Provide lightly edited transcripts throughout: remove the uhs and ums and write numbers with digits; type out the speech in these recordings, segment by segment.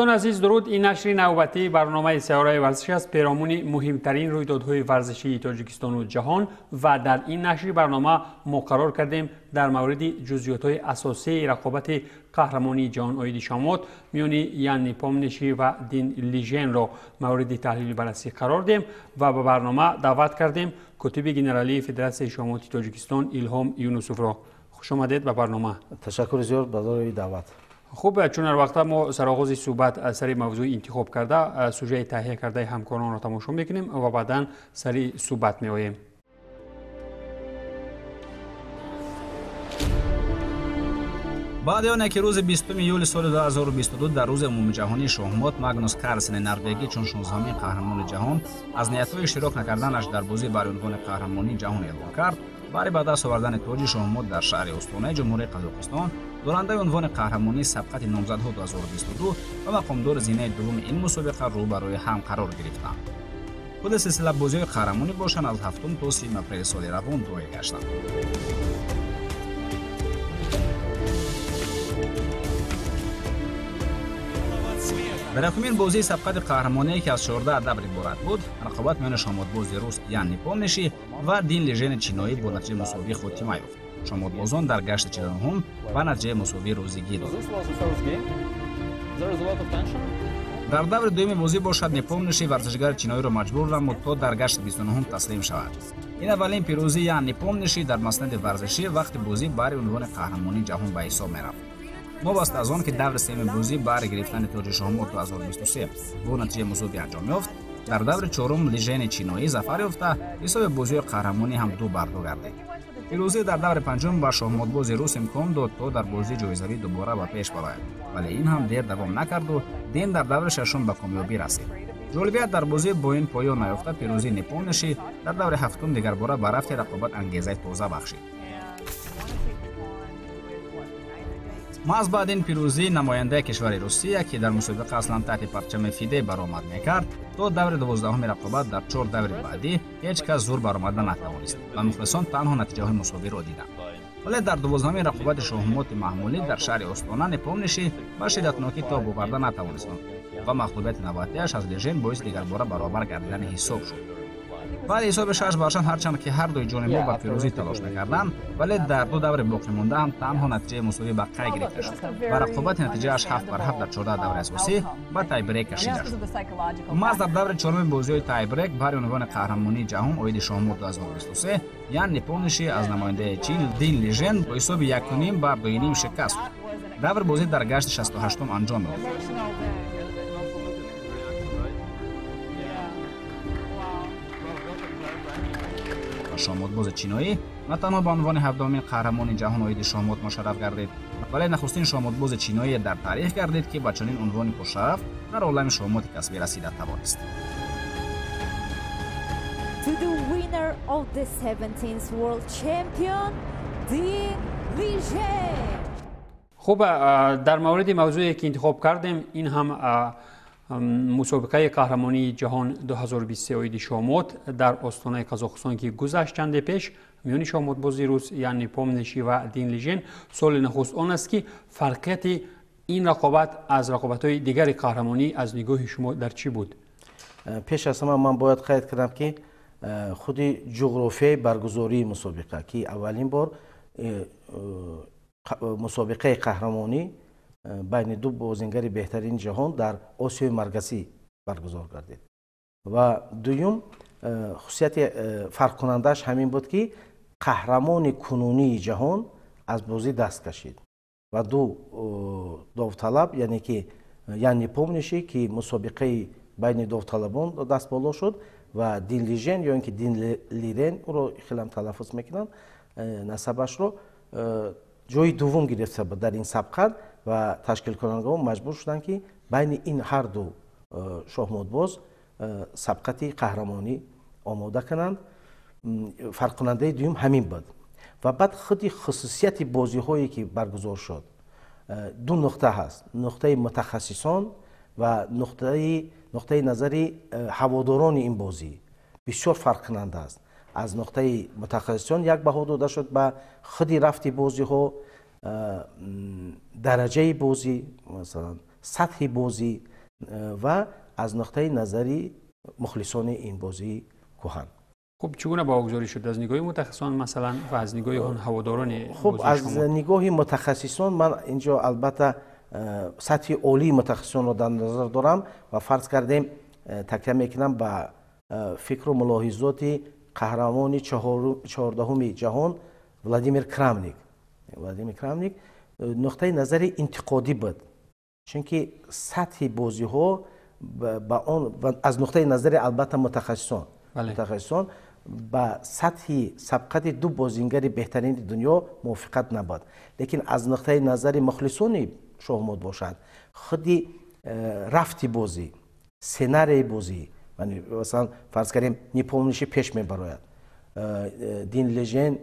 Дӯстони азиз, дуруд. Ин нашри навбатии барномаи Сайёраи варзиш аст, перомуни муҳимтарин рӯйдодҳои варзишии Тоҷикистону ҷаҳон. Ва дар ин нашри барнома мо қарор кардем дар мавриди ҷузъиётҳои асосии рақобати қаҳрамонии ҷаҳон оиди шоҳмот миёни Ян Непомнящий ва Дин Лиженро мавриди таҳлили баррасӣ қарор диҳем ва ба барнома даъват кардем котиби генералии Федератсияи шоҳмоти Тоҷикистон Илҳом Юнусовро. Хуш омадед ба барнома. Ташаккури зиёд барои даъват. Хуб, чун ҳар вақта мо сароғози суҳбат аз сари мавзӯи интихоб карда, сужаи таҳия кардаи ҳамкоронро тамошо мекунем ва баъдан сари суҳбат меоем. Баъди оне ки рӯзи 20 июли соли 2022 дар рӯзи умумиҷаҳонии шоҳмот Магнус Карлсени норвегӣ чун 16-умин қаҳрамони ҷаҳон аз ниятҳои иштирок накарданаш дар бозӣ бар унвони қаҳрамонии ҷаҳон эълон кард, баъди ба даст овардани тоҷи шоҳмот дар шаҳри Остонаи Ҷумҳурии Қазоқистон, дорандаи унвони қаҳрамонии сабқати номзадҳо 2022 ва мақомдори зинаи дуввуми ин мусобиқа рӯ барои ҳам қарор гирифтанд. Худи силсилабозиҳои қаҳрамонӣ бошанд, аз 7 то 30 апрели соли равон доир гаштанд. Дар якумин бозии сабқати қаҳрамоние, ки аз 14 давр иборат буд, рақобат миёни шоҳмотбози рус Ян Непомнящий ва Дин Лижени чиноӣ бо натиҷаи мусовӣ хотима ёфт. Шоҳмотбозон дар гашти 49-ум ба натиҷаи мусовӣ розигӣ доданд. Дар даври дуюми бозӣ бошад, Непомнящий варзишгари чиноиро маҷбур намуд, то дар гашти 29-ум таслим шавад. Ин аввалин пирӯзии Ян Непомнящий дар маснади варзишӣ вақти бозӣ баҳри унвони қаҳрамонии ҷаҳон ба ҳисоб мерафт. Новобаста аз он ки даври сеюми бозӣ баҳри гирифтани тоҷи шоҳмот 2023 бо натиҷаи мусовӣ анҷом ёфт, дар даври чорум Лижени чиноӣ зафар ёфта, ҳисоби бозиҳои қаҳрамонӣ ҳам ду бар ду гардид. Пирӯзӣ дар даври панҷум ба шоҳмотбози рус имкон дод, то дар бозии ҷоизавӣ дубора ба пеш барояд, вале ин ҳам дер давом накарду Дин дар даври шашум ба комёбӣ расид. Ҷолибият дар бозӣ бо ин поён наёфта, пирӯзии Непомнящий дар даври ҳафтум дигарбора ба рафти рақобат ангезаи тоза бахшид. Маҳз баъд ин пирӯзӣ намояндаи кишвари Русия, ки дар мусобиқа аслан таҳти парчами ФИДЕ баромад мекард, то даври 12-уми рақобат дар чор даври баъдӣ ҳеҷ кас зур баромада натавонист ва мухлисон танҳо натиҷаҳои мусовиро диданд. Вале дар 12-уми рақобати шоҳмоти маҳмулӣ дар шаҳри Остона Непомнящий ба шиддатнокӣ тоб оварда натавонист ва мағлубияти навбатиаш аз Лежен боиси дигарбора баробар гардидани ҳисоб шуд. Баъди ҳисоби 6 бар 6, ҳарчанд ки ҳар дуи ҷонибҳо ба пирӯзӣ талош мекарданд, вале дар ду даври боқимонда ҳам танҳо натиҷаи мусовӣ ба қайд гирифта шуд ва рақобати натиҷааш 7 бар 7 дар 14 даври асосӣ ба тайбрек кашида шуд. Маҳз дар даври чоруми бозиҳои тайбрек баҳри унвони қаҳрамонии ҷаҳон оиди шоҳмот 2023 Ян Непомнящий аз намояндаи Чин Дин Лижен бо ҳисоби 1,5 бар 2,5 шикаст хӯрд. Даври бозӣ дар гашти 68-ум анҷом ёфт ва шоҳмотбози чиноӣ на танҳо ба унвони ҳабдаҳумин қаҳрамони ҷаҳон оиди шоҳмот мушарраф гардид, вале нахустин шоҳмотбози чиноие дар таърих гардид, ки ба чунин унвони пуршараф дар олами шоҳмоти касбӣ расида тавонист. To the winner of the 17th World Champion, Ding Liren. Хуб, дар мавриди мавзӯе ки интихоб кардем, ин ҳам мусобиқаи қаҳрамонии ҷаҳон 2023 оиди шоҳмот дар Остонаи Қазоқистон, ки гузашт чанде пеш, миёни шоҳмотбози рус Ян Непомнящий ва Дин Лижен, суоли нахуст он аст, ки фарқияти ин рақобат аз рақобатҳои дигари қаҳрамонӣ аз нигоҳи шумо дар чӣ буд? Пеш аз ҳама ман бояд қайд кардам, ки худи ҷуғрофияи баргузории мусобиқа, ки аввалин бор мусобиқаи қаҳрамонӣ байни ду бозингари беҳтарини ҷаҳон дар Осиёи Марказӣ баргузор гардид, ва дуюм хусусияти фарқкунандааш ҳамин буд, ки қаҳрамони кунунии ҷаҳон аз бозӣ даст кашид ва ду довталаб, яъне ки Ян Непомнящий, ки мусобиқаи байни довталабон даст боло шуд, ва Дин Лижен ё ин ки Дин Лирен, ӯро хелам талаффуз мекунанд насабашро, ҷои дуввум гирифта буд дар ин сабқат ва ташкилкунандагон маҷбур шуданд, ки байни ин ҳар ду шоҳмотбоз сабқати қаҳрамонӣ омода кунанд. Фарқкунандаи дуюм ҳамин буд. Ва баъд худи хусусияти бозиҳое ки баргузор шуд, ду нуқта ҳаст: нуқтаи мутахассисон ва нуқтаи назари ҳаводорони ин бозӣ бисёр фарқкунанда аст. Аз нуқтаи мутахассисон як баҳо дода шуд ба худи рафти бозиҳо, дараҷаи бозӣ, масалан, сатҳи бозӣ. Ва аз нуқтаи назари мухлисони ин бозии кӯҳан. Хуб, чӣ гуна баҳогузорӣ шуд аз нигоҳи мутахассисон, масалан, ва аз нигоҳи он ҳаводорони? Хуб, аз нигоҳи мутахассисон ман инҷо албатта сатҳи олии мутахассисонро дар назар дорам ва, фарз кардем, такя мекунам ба фикру мулоҳизоти қаҳрамони 14-уми ҷаҳон Владимир Крамник. Владимир Крамник нуқтаи назари интиқодӣ буд, чунки сатҳи бозиҳо ба он аз нуқтаи назари албатта мутахассисон ба сатҳи сабқати ду бозингари беҳтарини дунё мувофиқат набуд. Лекин аз нуқтаи назари мухлисони шоҳмот бошад, худи рафти бозӣ, сценарии бозӣ, масалан, фарз кардем, Непомнящий пеш мебарояд, Дин Лижен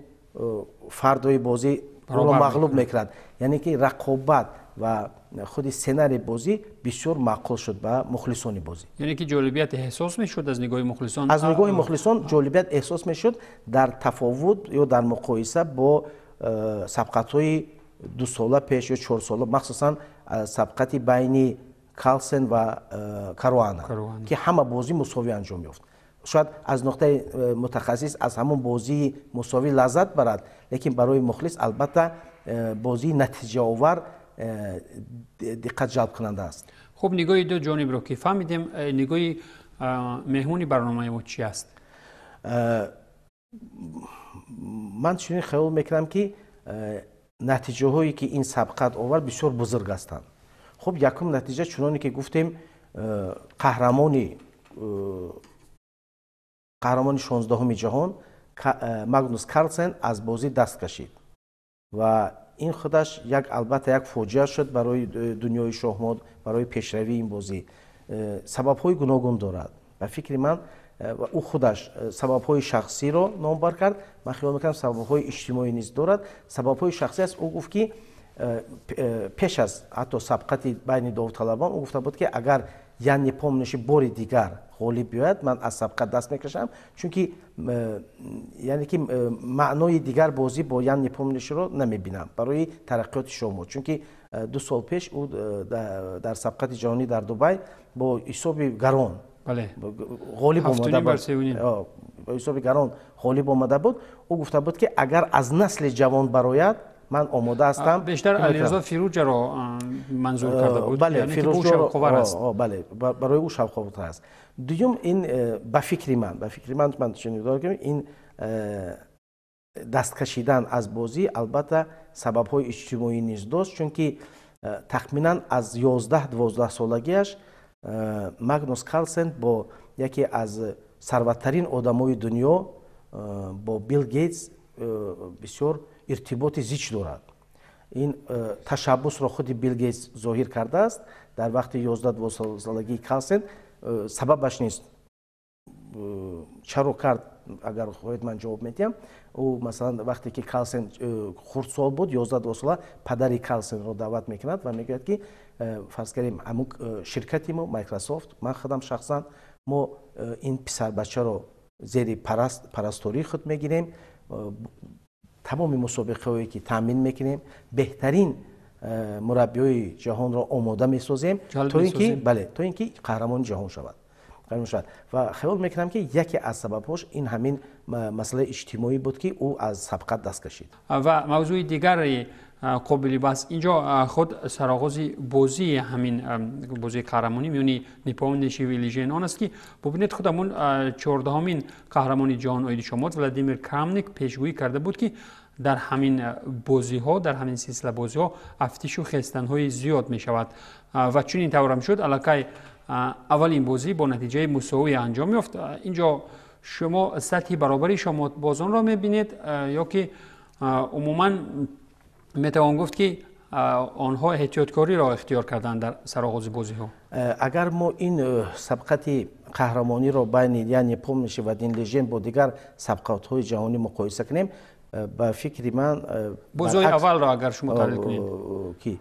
фардои бозӣ ӯро мағлуб мекунад, яъне ки рақобат ва худи сценарии бозӣ бисёр маъқул шуд ба мухлисони бозӣ. Яъне ки ҷолибият эҳсос мешуд аз нигоҳи мухлисон? Аз нигоҳи мухлисон ҷолибият эҳсос мешуд дар тафовут ё дар муқоиса бо сабқатҳои 2 сола пеш ё 4 сола, махсусан сабқати байни Карлсен ва Каруана, ки ҳама бозӣ мусовӣ анҷом ёфт. Шояд аз нуқтаи мутахассис аз ҳамон бозии мусовӣ лаззат барад, лекин барои мухлис албатта бозии натиҷаовар диққат ҷалбкунанда аст. Хуб, нигоҳи ду ҷонибро ки фаҳмидем, нигоҳи меҳмони барномаи мо чӣ аст? Ман чунин хаёл мекунам, ки натиҷаҳое, ки ин сабқат овард, бисёр бузург ҳастанд. Хуб, якум натиҷа, чуноне ки гуфтем, қаҳрамони 16-уми ҷаҳон Магнус Карлсен аз бозӣ даст кашид ва ин худаш як, албатта, як фоҷиа шуд барои дунёи шоҳмот, барои пешравии ин бозӣ. Сабабҳои гуногун дорад. Ба фикри ман, ӯ худаш сабабҳои шахсиро номбар кард, ман хиёл мекунам, сабабҳои иҷтимоӣ низ дорад. Сабабҳои шахсӣ аст: ӯ гуфт, ки пеш аз ҳатто сабқати байни довталабон ӯ гуфта буд, ки агар Ян Непомнящий бори дигар ғолиб биёяд, ман аз сабқат даст мекашам, чунки яъне ки маънои дигар бозӣ бо Ян Непомнящийро намебинам барои тараққиёти шоҳмот, чунки 2 сол пеш ӯ дар сабқати ҷаҳонӣ дар Дубай бо ҳисоби гарон ғолиб омада буд, бо ҳисоби гарон ғолиб омада буд. Ӯ гуфта буд, ки агар аз насли ҷавон барояд, ман омода ҳастам. Бештар Алирзо Фирӯҷаро манзур карда буд. Бале, бале, барои ӯ шавқовартар аст. Дуюм, ин ба фикри ман, ман чунин дорам, ин даст кашидан аз бозӣ албатта сабабҳои иҷтимоӣ низ дошт, чунки тахминан аз 11-12 солагиаш Магнус Карлсен бо яке аз сарваттарин одамои дунё, бо Билл Гейтс, бисёр иртиботи зич дорад. Ин ташаббусро худи Билл Гейтс зоҳир кардааст дар вақти 11-12 солагии Карлсен. Сабабаш нест, чаро кард, агар хоҳед, ман ҷавоб медиҳам. Ӯ, масалан, вақте ки Карлсен хурдсол буд, 11-12 сола, падари Карлсенро даъват мекунад ва мегӯяд, ки фарз кардем, ҳамун ширкати мо, Майкрософт, ман худам шахсан, мо ин писарбачаро зери парастории худ мегирем, тамоми мусобиқаҳое ки таъмин мекунем, беҳтарин мураббиҳои ҷаҳонро омода месозем, то ин ки, бале, то ин ки қаҳрамони ҷаҳон шавад. Ва хаёл мекунам, ки яке аз сабабҳош ин ҳамин масъалаи иҷтимоӣ буд, ки ӯ аз сабқат даст кашид. Ва мавзӯи дигари қобили баҳс инҷо худ сароғози бозии ҳамин бозии қаҳрамонӣ миёни Непомнящий ва Лижен он аст, ки бубинед, худ ҳамун 14-умин қаҳрамони ҷаҳон оиди шоҳмот Владимир Крамник пешгӯӣ карда буд, ки дар ҳамин бозиҳо, дар ҳамин силсила бозиҳо афтишу хестанҳои зиёд мешавад ва чунин таврам шуд. Аллакай аввалин бозӣ бо натиҷаи мусовӣ анҷом ёфт. Инҷо шумо сатҳи баробари шоҳмотбозонро мебинед ё ки умуман метавон гуфт, ки онҳо эҳтиёткориро ихтиёр карданд дар сароғози бозиҳо? Агар мо ин сабқати қаҳрамониро байни Ян Непомнящий ва Дин Лижен бо дигар сабқатҳои ҷаҳонӣ муқоиса кунем, ба фикри ман, бозиҳои аввалро агар шумо таҳлил кунед. Ки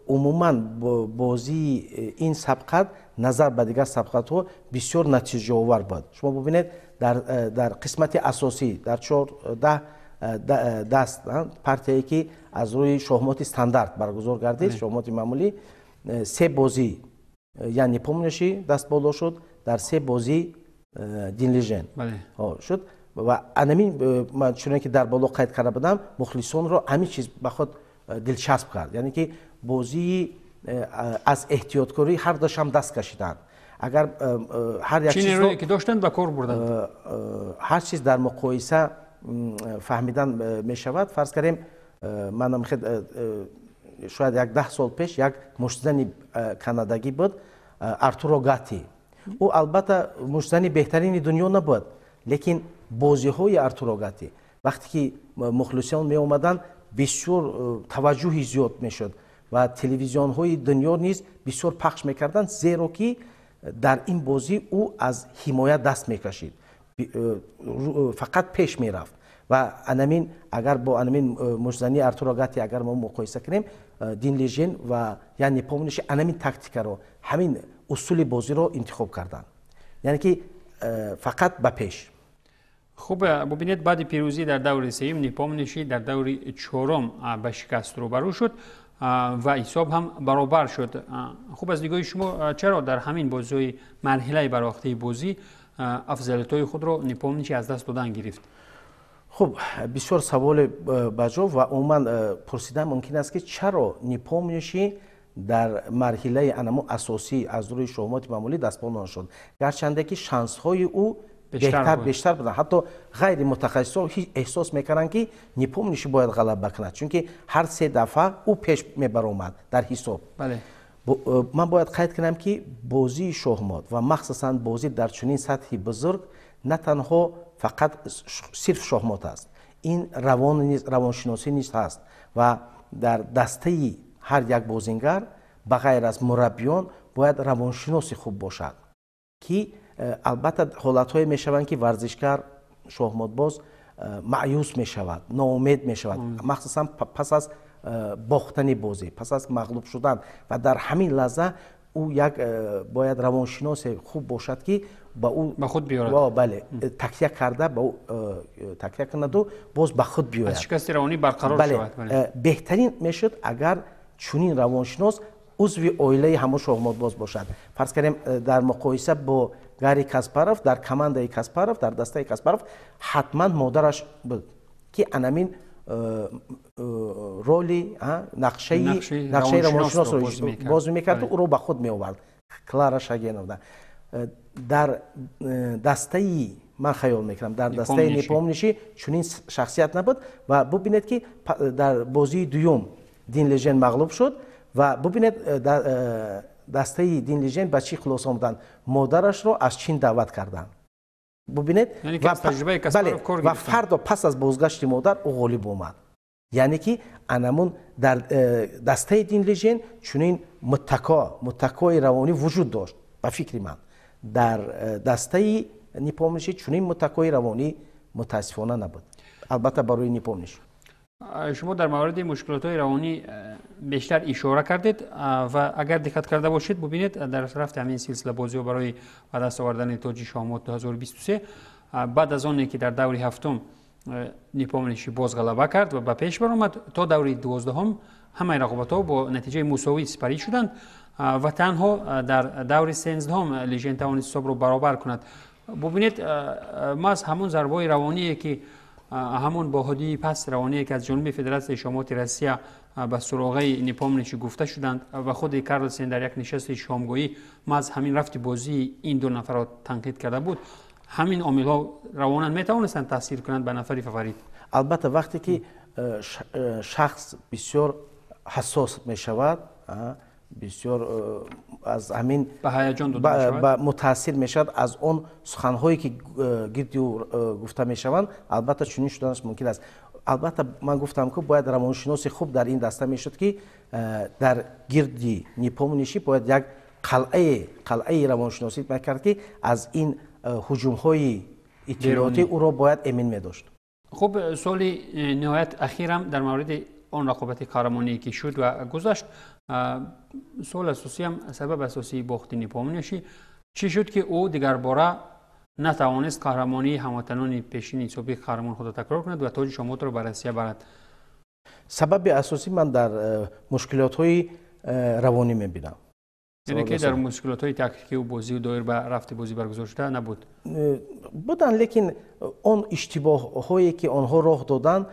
умуман бозии ин сабқат назар ба дигар сабқатҳо бисёр натиҷаовар буд. Шумо бубинед, дар қисмати асосӣ, дар 14 даст партияе, ки аз рӯи шоҳмоти стандарт баргузор гардид, шоҳмоти маъмулӣ, се бозӣ Ян Непомнящий даст боло шуд, дар се бозӣ Дин Лижен шуд. Ва анамин, ман чуне ки дар боло қайд карда будам, мухлисонро ҳамин чиз ба худ дилчасп кард, яъне ки бозии аз эҳтиёткорӣ ҳар душам даст кашиданд. Агар ҳар як чизе ки доштанд, ба кор бурданд. Ҳар чиз дар муқоиса фаҳмидан мешавад. Фарз кардем, манам шояд як 10 сол пеш як муштзани канадагӣ буд, Артуро Гати. Ӯ албатта муштзани беҳтарини дунё набуд, лекин бозиҳои Артуро Гати, вақте ки мухлисон меомаданд, бисёр таваҷҷӯҳи зиёд мешуд ва телевизионҳои дунё низ бисёр пахш мекарданд, зеро ки дар ин бозӣ ӯ аз ҳимоя даст мекашид, фақат пеш мерафт. Ва анамин, агар бо анамин муштзании Артуро Гати агар мо муқоиса кунем, Дин Лижен ва Ян Непомнящий анамин тактикаро, ҳамин усули бозиро интихоб карданд, яъне ки фақат ба пеш. Хуб, бубинед, баъди пирӯзӣ дар даври сеюм Непомнящий дар даври чорум ба шикаст рӯбарӯ шуд ва ҳисоб ҳам баробар шуд. Хуб, аз нигоҳи шумо, чаро дар ҳамин бозиҳои марҳилаи барвақтии бозӣ афзалиятҳои худро Непомнящий аз даст додан гирифт? Хуб, бисёр саволи баҷо ва умуман пурсидан мумкин аст, ки чаро Непомнящий дар марҳилаи анамо асосӣ аз рӯи шоҳмоти маъмулӣ дастболо нашуд, гарчанде ки шансҳои ӯ бештар буданд. Ҳатто ғайри мутахассисон эҳсос мекарданд, ки Непомнящий бояд ғалаба кунад, чунки ҳар се дафъа ӯ пеш мебаромад дар ҳисоб. Ман бояд қайд кунам, ки бозии шоҳмот ва махсусан бозӣ дар чунин сатҳи бузург на танҳо фақат сирф шоҳмот аст, ин равоншиносӣ низ ҳаст. Ва дар дастаи ҳар як бозингар ба ғайр аз мураббиён бояд равоншиноси хуб бошад, ки албатта ҳолатҳое мешаванд, ки варзишгар, шоҳмотбоз маъюс мешавад, ноумед мешавад, махсусан пас аз бохтани бозӣ, пас аз мағлуб шудан. Ва дар ҳамин лаҳза ӯ як бояд равоншиносе хуб бошад, ки ба ӯ ба худ биёрад. Бале, такя карда, ба ӯ такя кунаду боз ба худ биёяд. Аз шикасти равонӣ барқарор шавад. Беҳтарин мешуд, агар чунин равоншинос узви оилаи ҳамон шоҳмотбоз бошад. Фарз кардем, дар муқоиса бо Гарри Каспаров, дар командаи Каспаров, дар дастаи Каспаров ҳатман модараш буд, ки анамин роли нақшаи равоншиносро бозӣ мекарду ӯро ба худ меовард, Клара Шогеновна. Дар дастаи, ман хаёл мекунам, дар дастаи Непомнящий чунин шахсият набуд. Ва бубинед, ки дар бозии дуюм Дин Лежен мағлуб шуд ва бубинед, дастаи Дин Лижен ба чӣ хулоса омаданд: модарашро аз Чин даъват карданд. Бубинед, ва фардо пас аз бозгашти модар ӯ ғолиб омад. Яъне ки анамун дар дастаи Дин Лижен чунин муттакои равонӣ вуҷуд дошт. Ба фикри ман, дар дастаи Непомнящий чунин муттакои равонӣ мутаассифона набуд, албатта барои Непомнящий. Шумо дар мавриди мушкилотҳои равонӣ бештар ишора кардед ва агар диққат карда бошед, бубинед, дар рафти ҳамин силсила бозиҳо барои ба даст овардани тоҷи шоҳмот 2023, баъд аз оне ки дар даври ҳафтум Непомнящий боз ғалаба кард ва ба пеш баромад, то даври 12-ҳум ҳамаи рақобатҳо бо натиҷаи мусовӣ сипарӣ шуданд ва танҳо дар даври 13-ҳум Лижен тавонист ҳисобро баробар кунад. Бубинед, маҳз ҳамон зарбаҳои равоние, ки ҳамон баҳодии паст равоние, ки аз ҷониби Федератсияи шоҳмоти Россия ба суроғаи Непомнящий гуфта шуданд ва худи Карлсен дар як нишасти шомгоҳӣ маҳз ҳамин рафти бозии ин ду нафарро танқид карда буд, ҳамин омилҳо равонан метавонистанд таъсир кунанд ба нафари фаворит? Албатта, вақте ки шахс бисёр ҳассос мешавад, бисёр аз ҳамин ба ҳаяҷон дода мешавад, мутаассир мешавад аз он суханҳое, ки гирди ӯ гуфта мешаванд, албатта чунин шуданаш мумкин аст. Албатта, ман гуфтам, ки бояд равоншиноси хуб дар ин даста мешуд, ки дар гирди Непомнящий бояд як қалъаи равоншиносӣ мекард, ки аз ин ҳуҷумҳои иттилоотӣ ӯро бояд эмин медошт. Хуб, суоли ниҳоят ахирам дар мавриди он рақобати қаҳрамоние, ки шуд ва гузашт. Суол асосиам: сабаби асосии бохти Непомнящий чӣ шуд, ки ӯ дигарбора натавонист қаҳрамонии ҳамватанони пешини собиқ қаҳрамон худро такрор кунад ва тоҷи шоҳмотро ба Россия барад? Сабаби асосӣ ман дар мушкилотҳои равонӣ мебинам. Яъне ки дар мушкилотҳои тактикию бозию доир ба рафти бозӣ баргузор шуда набуд? Буданд, лекин он иштибоҳҳое, ки онҳо роҳ доданд,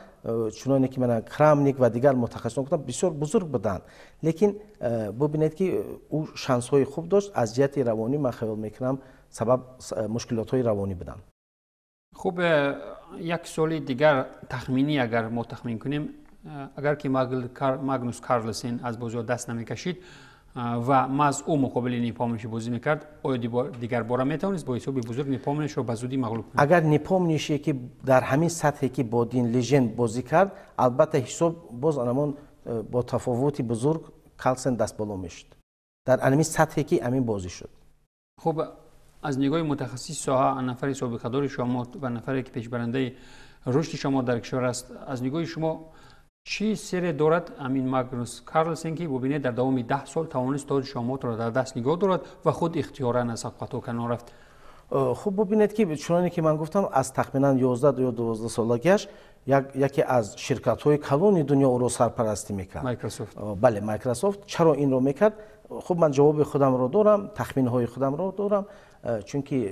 чуноне ки мана Крамник ва дигар мутахассисон гуфтанд, бисёр бузург буданд. Лекин бубинед, ки ӯ шансҳои хуб дошт. Аз ҷиҳати равонӣ, ман хаёл мекунам, сабаб мушкилотҳои равонӣ буданд. Хуб, як суоли дигар тахминӣ, агар мо тахмин кунем, агар ки Магнус Карлсен аз бозиҳо даст намекашид ва маҳз ӯ муқобили Непомнящий бозӣ мекард, оё дигарбора метавонист бо ҳисоби бузург Непомнящийро ба зудӣ мағлуб кунад? Агар Непомнящие, ки дар ҳамин сатҳе, ки бо Дин Лижен бозӣ кард, албатта, ҳисоб боз анамон бо тафовути бузург Карлсен дастболо мешуд дар анами сатҳе, ки ҳамин бозӣ шуд. Хуб, аз нигоҳи мутахассиси соҳа, нафари собиқадори шоҳмот ва нафаре, ки пешбарандаи рушди шоҳмот дар кишвар аст, аз нигоҳи шумо чӣ сирре дорад ҳамин Магнус Карлсен, ки бубинед, дар давоми 10 сол тавонист тоҷи шоҳмотро дар даст нигоҳ дорад ва худ ихтиёран аз сабқатҳо канор рафт? Хуб, бубинед, ки чуноне ки ман гуфтам, аз тахминан 11 ё 12 солагиаш яке аз ширкатҳои калони дунё ӯро сарпарастӣ мекард. Майкрософт. Бале, Майкрософт. Чаро инро мекард? Хуб, ман ҷавоби худамро дорам, тахминҳои худамро дорам, чунки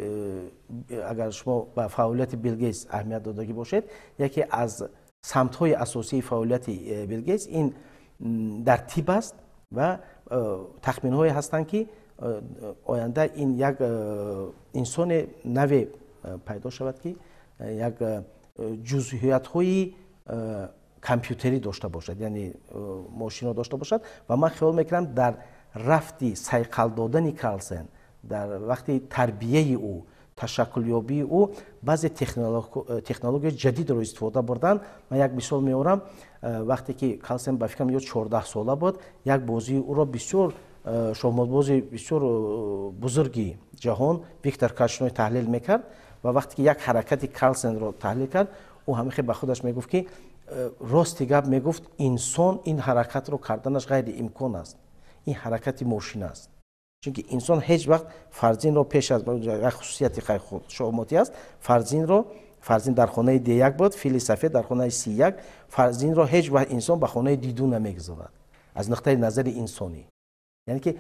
агар шумо ба фаъолияти Билл Гейтс аҳамият додагӣ бошед, яке аз самтҳои асосии фаъолияти Билл Гейтс ин дар тиб аст ва тахминҳое ҳастанд, ки оянда ин як инсони наве пайдо шавад, ки як ҷузъиятҳои компютерӣ дошта бошад, яъне мошино дошта бошад. Ва ман хиёл мекунам, дар рафти сайқал додани Карлсен, дар вақти тарбияи ӯ, ташаккулёбии ӯ баъзе технологияи ҷадидро истифода бурданд. Ман як мисол меорам. Вақте ки Карлсен, ба фикрам, ё 14 сола буд, як бозии ӯро бисёр шоҳмотбози бисёр бузурги ҷаҳон Виктор Корчной таҳлил мекард. Ва вақте ки як ҳаракати Карлсенро таҳлил кард, ӯ ҳамихе ба худаш мегуфт, ки рости гап, мегуфт, инсон ин ҳаракатро карданаш ғайриимкон аст, ин ҳаракати мошин аст, чунки инсон ҳеҷ вақт фарзинро пеш аз, як хусусияти шоҳмотӣ аст, фарзинро, фарзин дар хонаи D1 буд, фили сафед дар хонаи C1, фарзинро ҳеҷ вақт инсон ба хонаи D2 намегузорад аз нуқтаи назари инсонӣ. Яъне ки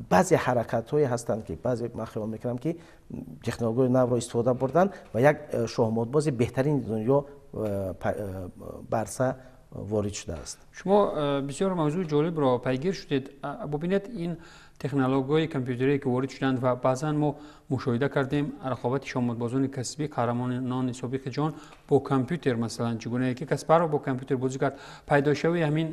баъзе ҳаракатҳое ҳастанд, ки баъзе, ман хиёл мекунам, ки технологияи навро истифода бурданд ва як шоҳмотбози беҳтарини дунё ба арса ворид шудааст. Шумо бисёр мавзӯи ҷолибро пайгир шудед. Бубинед, ин технологияҳои компютерие, ки ворид шуданд ва баъзан мо мушоҳида кардем рақобати шоҳмотбозони касбӣ, қаҳрамонони собиқи ҷаҳон бо компютер, масалан, чӣ гунае ки Каспаров бо компютер бозӣ кард. Пайдошавии ҳамин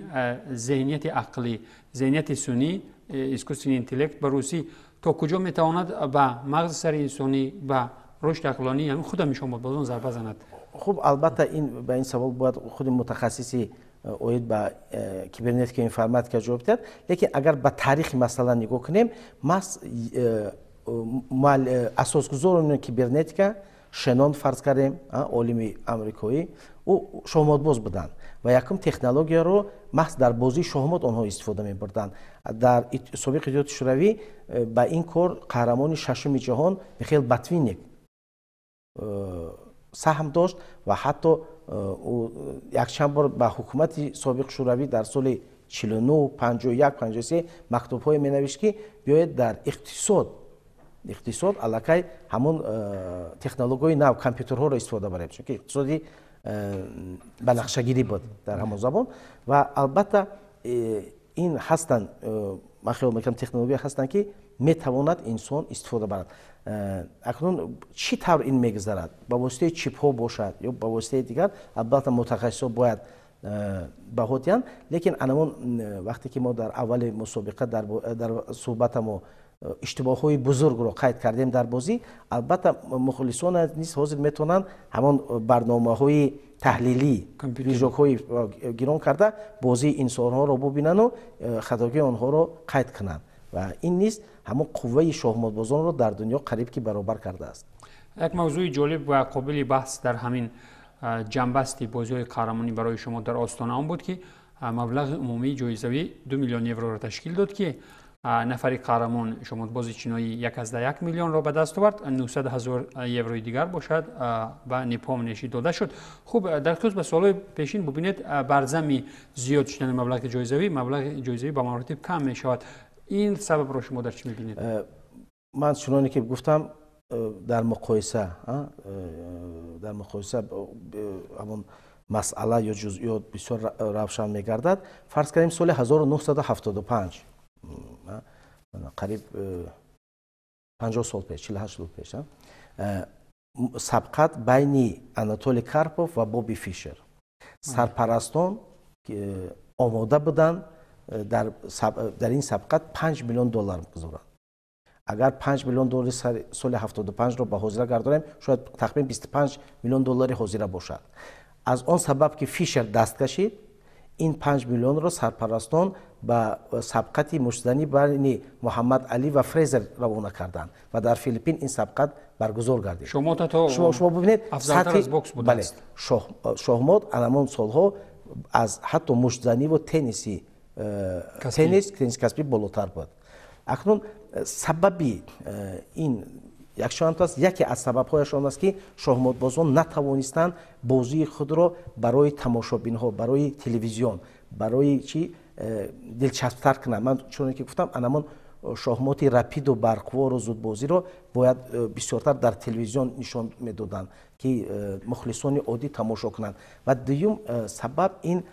зеҳнияти ақлӣ, зеҳнияти сунъӣ, искусственный интеллект ба русӣ, то куҷо метавонад ба мағзи сари инсонӣ, ба рушди ақлонии ҳамин худ ҳамин шоҳмотбозон зарба занад? Хуб, албатта, ин ба ин савол бояд худи мутахассиси оид ба кибернетика, информатика ҷавоб диҳад. Лекин агар ба таърихи масъала нигоҳ кунем, маҳз асосгузорони кибернетика, Шенон, фарз кардем, олими амрикоӣ, ӯ шоҳмотбоз буданд ва якум технологияро маҳз дар бозии шоҳмот онҳо истифода мебурданд. Дар собиқ Иттиҳоди Шӯравӣ ба ин кор қаҳрамони шашуми ҷаҳон Михаил Ботвинник саҳм дошт ва ҳатто якчанд бор ба ҳукумати собиқ Шӯравӣ дар соли 49, 51, 53 мактубҳое менавишт, ки биёед дар иқтисод аллакай ҳамон технологияи нав, компютерҳоро истифода барем, чунки иқтисоди ба нақшагирӣ буд дар ҳамон замон. Ва албатта, ин ҳастанд, ман хиёл мекунам, технология ҳастанд, ки метавонад инсон истифода барад. Акнун чӣ тавр ин мегузарад, ба воситаи чипҳо бошад ё ба воситаи дигар, албатта, мутахассисҳо бояд баҳо диҳанд. Лекин анамон вақте ки мо дар аввали мусобиқа дар суҳбатамо иштибоҳҳои бузургро қайд кардем дар бозӣ, албатта, мухлисон низ ҳозир метавонанд ҳамон барномаҳои таҳлилӣ, движокҳои гирон карда бозии инсонҳоро бубинану хатогии онҳоро қайд кунанд. Ва ин низ ҳамон қувваи шоҳмотбозонро дар дунё қариб ки баробар кардааст. Як мавзӯи ҷолиб ва қобили баҳс дар ҳамин ҷамъбасти бозиҳои қаҳрамонӣ барои шумо дар остона он буд, ки маблағи умумии ҷоизавӣ 2 миллион евроро ташкил дод, ки нафари қаҳрамон, шоҳмотбози чиноӣ, 1,1 миллионро ба даст овард, 900 ҳазор еврои дигар бошад ба Непомнящий дода шуд. Хуб, дар қиёс ба солҳои пешин, бубинед, бар зами зиёд шудани маблағи ҷоизавӣ, маблағи ҷоизавӣ ба маротиб кам мешавад. Ин сабабро шумо дар чӣ мебинед? Ман чуноне ки гуфтам, дар муқоиса ҳамон масъала ё ҷузъиёт бисёр равшан мегардад. Фарз кардем, соли 1975, қариб 50 сол пеш, 48 сол пеш, сабқат байни Анатолий Карпов ва Боби Фишер. Сарпарастон омода буданд дар ин сабқат 5 миллион доллар гузоранд. Агар 5 миллион доллари соли 75-ро ба ҳозира гардонем, шояд тахмин 25 миллион доллари ҳозира бошад. Аз он сабаб ки Фишер даст кашид, ин 5 миллионро сарпарастон ба сабқати муштзанӣ байни Муҳаммад Алӣ ва Фрезер равона карданд ва дар Филиппин ин сабқат баргузор гардид. Шумо бибинед, бале, шоҳмот анамон солҳо аз ҳатто муштзаниву тенниси теннис касбӣ болотар буд. Акнун сабаби ин якчанд аст. Яке аз сабабҳояш он аст, ки шоҳмотбозон натавонистанд бозии худро барои тамошобинҳо, барои телевизион, барои чи дилчасптар кунанд. Ман чуноне ки гуфтам, анамон шоҳмоти рапиду барқвору зудбозиро бояд бисёртар дар телевизион нишон медоданд, ки мухлисони оддӣ тамошо кунанд. Ва дуюм сабаб ин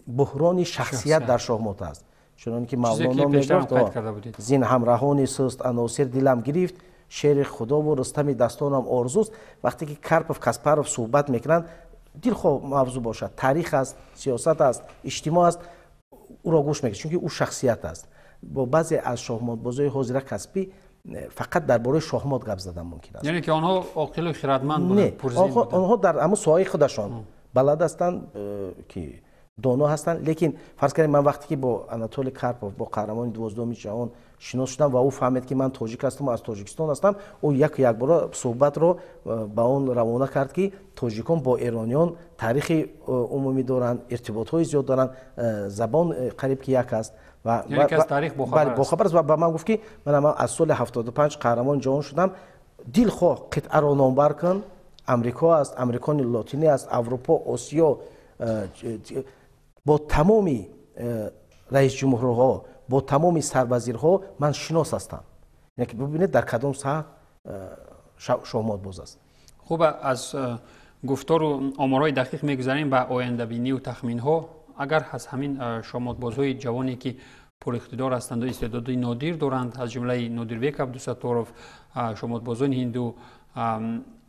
буҳрони шахсият дар шоҳмот аст. Чуноне ки Мавлоно мегуфт: зин ҳамраҳони суст аносир дилам гирифт, шери худову Рустами дастонам орзуст. Вақте ки Карпов, Каспаров суҳбат мекунанд, дилхоҳ мавзӯъ бошад, таърих аст, сиёсат аст, иҷтимоъ аст, ӯро гӯш мекунад, чунки ӯ шахсият аст. Бо баъзе аз шоҳмотбозои ҳозира касбӣ фақат дар бораи шоҳмот гап задан мумкин аст. Яъне ки онҳо оқилу хирадманд буданд? Онҳо дар ҳамон соҳаи худашон балад ҳастанд, ки доно ҳастанд. Лекин фарз кардем, ман вақте ки бо Анатолий Карпов, бо қаҳрамони 12-уми ҷаҳон шинос шудам ва ӯ фаҳмид, ки ман тоҷик ҳастам ва аз Тоҷикистон ҳастам, ӯ яку якбора суҳбатро ба он равона кард, ки тоҷикон бо эрониён таърихи умумӣ доранд, иртиботҳои зиёд доранд, забон қариб ки як аст. Бохабар аст. Ва ба ман гуфт, ки ман аз соли 75 қаҳрамони ҷаҳон шудам, дилхоҳ қитъаро номбар кун, Амрико аст, Амрикони Лотинӣ аст, Аврупо, Осиё, бо тамоми раисҷумҳурҳо, бо тамоми сарвазирҳо ман шинос ҳастам. Яъне ки бибинед, дар кадом саҳат шоҳмотбоз аст. Хуб, аз гуфтору оморҳои дақиқ мегузарем ба ояндабинию тахминҳо. Агар аз ҳамин шоҳмотбозҳои ҷавоне, ки пуриқтидор ҳастанд ва истеъдоди нодир доранд, аз ҷумлаи Нодирбек Абдусатторов, шоҳмотбозони ҳинду,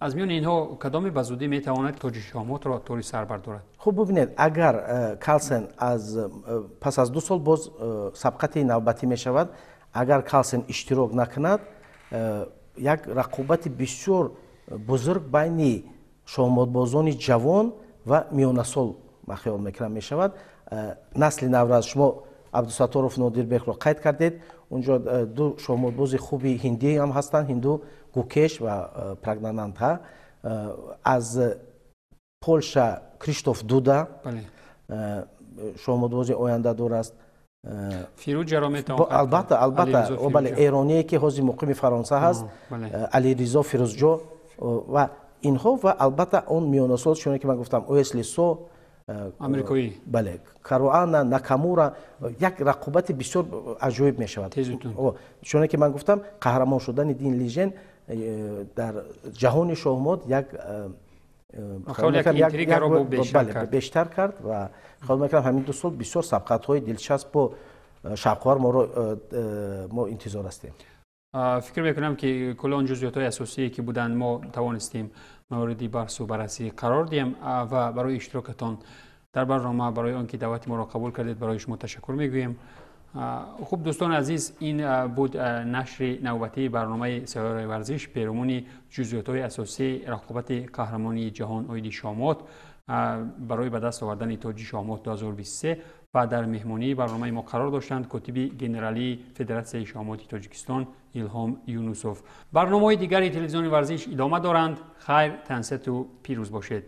аз миёни инҳо кадоме ба зудӣ метавонад тоҷи шоҳмотро тори сар бардорад? Хуб, бибинед, агар Карлсен аз пас аз 2 сол боз сабқати навбатӣ мешавад, агар Карлсен иштирок накунад, як рақобати бисёр бузург байни шоҳмотбозони ҷавон ва миёнасол, ман хаёл мекунам, мешавад. Насли наврас, шумо Абдусатторов, Нодирбекро қайд кардед, унҷо ду шоҳмотбози хуби ҳиндӣ ҳам ҳастанд, ҳинду Гукеш ва Прагнанандха, аз Полша Криштоф Дуда шоҳмотбози ояндадор аст. Фирӯҷаро метавон? Албатта, албатта, бале, эроние ки ҳозир муқими Фаронса ҳаст, Алиризо Фирӯзҷо ва инҳо. Ва албатта он миёнасол, чуноне ки ман гуфтам, Уэсли Со амрикоӣ, бале, Каруана, Накамура, як рақобати бисёр аҷоиб мешавад. Чуноне ки ман гуфтам, қаҳрамон шудани Дин Лижен дар ҷаҳони шоҳмот як бештар кард ва хаёл мекунам, ҳамин 2 сол бисёр сабқатҳои дилчаспу шавқовар мо интизор ҳастем. Фикр мекунам, ки кулли он ҷузъиётҳои асосие, ки буданд, мо тавонистем мавриди баҳсу баррасӣ қарор диҳем. Ва барои иштирокатон дар барнома, барои он ки даъвати моро қабул кардед, барои шумо ташаккур мегӯем. Хуб, дӯстони азиз, ин буд нашри навбатии барномаи Сайёраи варзиш перомуни ҷузъиётҳои асосии рақобати қаҳрамонии ҷаҳон оиди шоҳмот барои ба даст овардани тоҷи шоҳмот 2023. Ва дар меҳмонии барномаи мо қарор доштанд котиби генералии Федератсияи шоҳмоти Тоҷикистон Илҳом Юнусов. Барномаҳои дигари телевизиони варзиш идома доранд. Хайр, тансиҳату пирӯз бошед.